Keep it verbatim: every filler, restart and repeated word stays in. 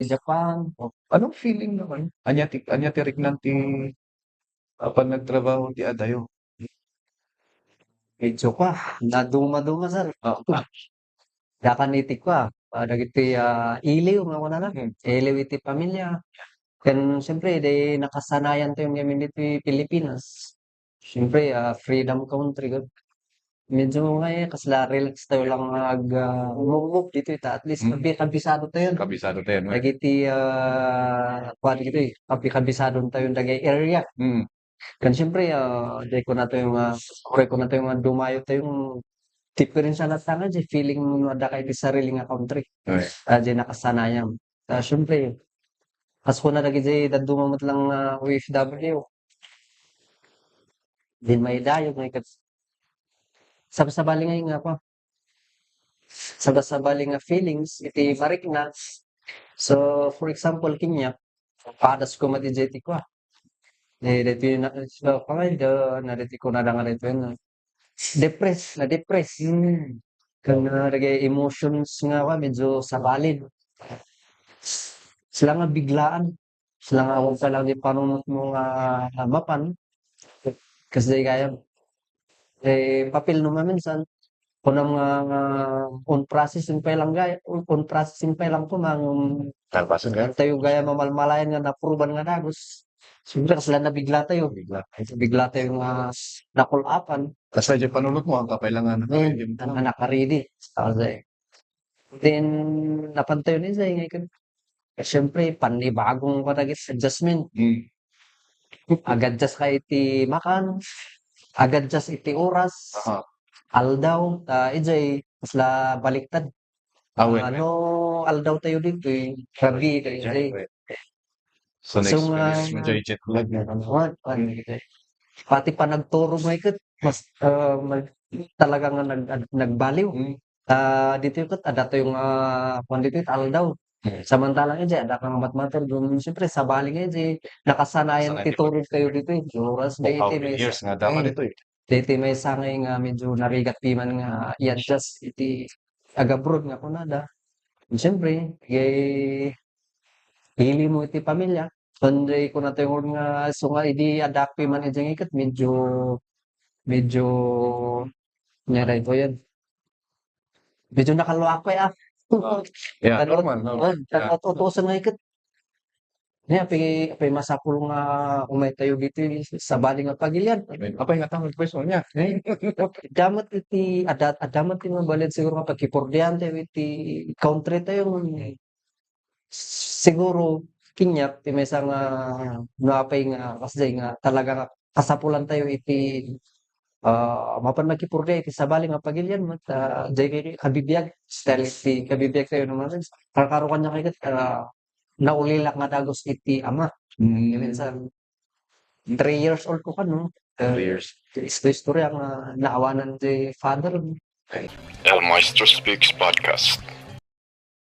Japan. O, anong feeling naman? Ania ti, ania ti riknan ti, ah, panagtrabaho ti adayo? Medyo kwa, naduma-duma, sir. Ah, ah. Dakan iti kwa, ah, dagiti, ah, iliw nga kunana, Hmm. iliw iti pamilya. Ken siyempre, di nakasanayan tayo ngamin ditoy Pilipinas. Siyempre, ah, freedom country, gud. Medyo nga, eh, kasla relax tayo lang nga ag-, ah, move-move ditoy ta at least Hmm. kabi-, kabisado tayo, no? Kabisado tayo, no? Dagiti, ah, kuwan dagiti, kabi-, kabisado tayo dagiti area. Hmm. Ken siyempre, ah, di ko na tayo nga, uray ko na tayo nga dumayo tayo, diferensya na ta nga, di feeling mo no adda ka iti sarili nga country. Ay. Ah, di nakasanayam. Ah, siyempre, kas kuna dagiti dadduma met lang nga O F W. Di maidayo nga ikat-, sabsabali nga, nga pa. Sabsabali nga feelings, iti marikna. So, for example, kaniak, padas ko met iti kwa. Eh, dito yung na, so, pangay, da, na dito ko na nga dito yun. Depress, na-depress. Hmm. Kan, ah, dagiti emotions nga, wa, medyo sabalin. Sila nga biglaan. Sila nga awan pa lang di panunot mo nga, ah, mapan. Kasi gaya, eh, papel no maminsan, kunam nga, nga on processing pa lang gaya, on, on processing pa lang ko, mang Kalpasan ka? Tayo gaya mamalmalayan nga napruban nga dagus. Siyempre, kasla nabigla tayo. Bigla. Bigla tayo nga nakulapan. Kasla di panunot mo, ang kapailangan. Ay, di mo Ang anak ka ready. Tapos, eh, then, napan tayo ni Zay, nga ikan. Eh, siyempre, panibagong ko naging adjustment. Hmm. Ag-adjust ka iti makan, ag-adjust iti oras, Aha. aldaw, ta, ijay, kasla baliktad. Ah, wen, Ah, wen. no aldaw tayo ditoy, gabi tayo Jet ditoy. lag. So, So, next nga, week is medyo jet lag na. Ano, ano, ano, Mm. ito. Pati panagturog nga ikat, mas, ah, mag-, talaga nga nag-, nag-, nagbaliw. Mm. Ah, dito ikat, adda tayo nga, kwan dito, aldaw. Mm. Samantalang iti, adda ka nga matmaturog, siyempre, sabali nga iti, nakasanayan Sanay ti ti turog tayo dito, oras, For dito, how many may years nga dama Mm. dito eh? Daytoy maysa nga medyo narigat piman nga i-adjust iti ag-abroad nga kunada. Siyempre, eh, ili mo iti pamilya. Kundi kunatayo nga isu nga idi adda piman idiay nga ikat, medyo, medyo, nyaray ko yan. Medyo nakaluakay, ah. Ah, yeah, Ano, normal, normal. ah, Yeah. nakaut-utusan nga ikat. Nia, apay, apay masapul nga umay tayo ditoy sabali nga pagilian. Apay nga tama, question niya. Eh, adda met iti, adda, adda met ti mabalin siguro nga pagkipordian tayo iti country tayo. Siguro, kaniak, ti maysa nga, no, apay nga, kasjay nga talaga nga kasapulan tayo iti, ah, mapan makipordia iti sabali nga pagilian met, ah, jay kabibiag, style ti kabibiag tayo naman. Karkarukan niya kay, ah, naulilak nga dagus iti ama. Mm. Minsan, three years old ko kano. Three years. Isto istorya nga naawanan ti father. El Maestro Speaks Podcast.